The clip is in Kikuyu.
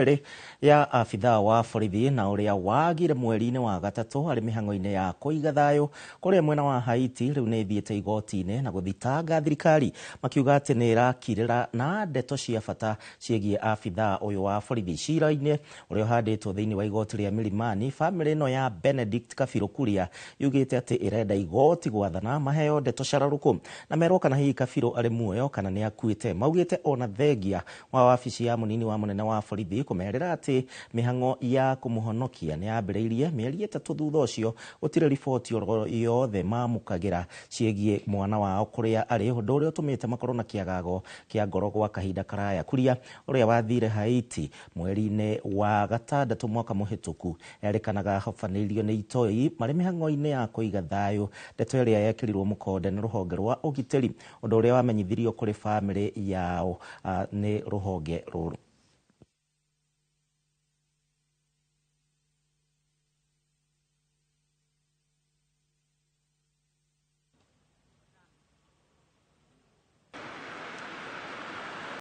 Famĩlĩ ya abithaa wa borithi na ũrĩa wagire mweri-inĩ wa gatatũ arĩ mĩhang'o-inĩ ya kũiga thayũ kũrĩa mwena wa Haiti rĩu nĩ ĩthiĩte igoti-inĩ na gũthitanga thirikari makiuga atĩ nĩ ĩrakirĩra na ndeto cia bata ciĩgiĩ abithaa ũyũ wa borithi. Cira-inĩ ũrĩa ũhandĩtwo thĩinĩ wa igoti rĩa Milimani, famĩlĩ ĩno ya Benedict Kabiru Kuria yugĩte atĩ ĩrenda igoti gwathana maheo ndeto cararũkũ na merwo kana hihi Kabiru arĩ muoyo kana nĩ akuĩte. Maugĩte ona thengia wa wabici ya mũnini wa mũnene wa borithi kũmerĩra atĩ mĩhang'o ya kũmũhonokia nĩ yambĩrĩirie mĩeri 3 thutha ũcio gũtirĩ riboti oro yothe mamũkagĩra ciĩgiĩ mwana wao kũrĩa arĩ, ũndũ ũrĩa ũtũmĩte makorwo na kĩagago kĩa ngoro gwa kahinda karaya. Kuria ũrĩa wathire Haiti mweri-inĩ wa gatandatũ mwaka mũhĩtũku erĩkanaga ahobanĩirio nĩ itoi marĩ mĩhang'o-inĩ ya kũiga thayũ, ndeto ĩrĩa yekĩrirwo mũkonde nĩ rũhonge rwa ũgitĩri, ũndũ ũrĩa wamenyithirio kũrĩ famĩlĩ yao nĩ rũhonge rũrũ.